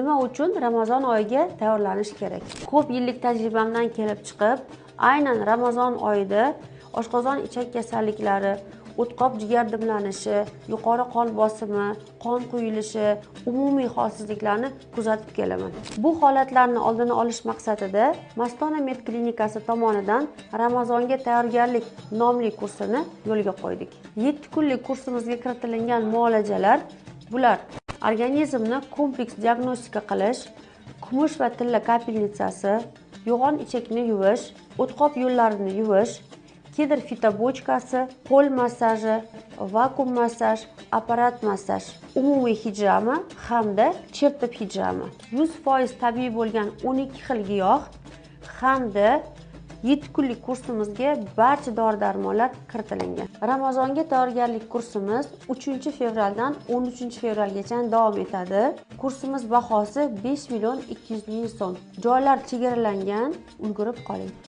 Nima uchun Ramazon oyiga tayyorlanish kerak? Ko'p yillik tajribamdan kelib chiqib, aynan Ramazon oyida oshqozon ichak kasalliklari, o'tqoq jigar dimlanishi, yuqori qon bosimi, qon quyilishi, umumiy holsizliklarni kuzatib kelaman. Bu holatlarni oldini olish maqsadida Mastona Med klinikasi tomonidan Ramazonga tayyorgarlik nomli kursini yo'lga qo'ydik. 7 kunlik kursimizga kiritilingan muolajalar bular: organizmni kompleks diagnostika qilish, kumush va tilla kapelnitsasi, yo'g'on ichakni yuvish, o'tqoq yo'llarini yuvish, kedr fitobochkasi, qo'l massaji, vakuum massaj, apparat massaj, umumiy hijama hamda chertib hijama. 100% tabiiy bo'lgan 12 xil giyoh hamda 7 kunlik kursimizga barcha dori darmonlar kiritilingan. Ramazonga tayyorgarlik kursimiz 3 fevraldan 13 fevralgacha davom etadi. Kursimiz bahosi 5 200 000 so'm. Joylar chegaralangan, ulgurib qoling.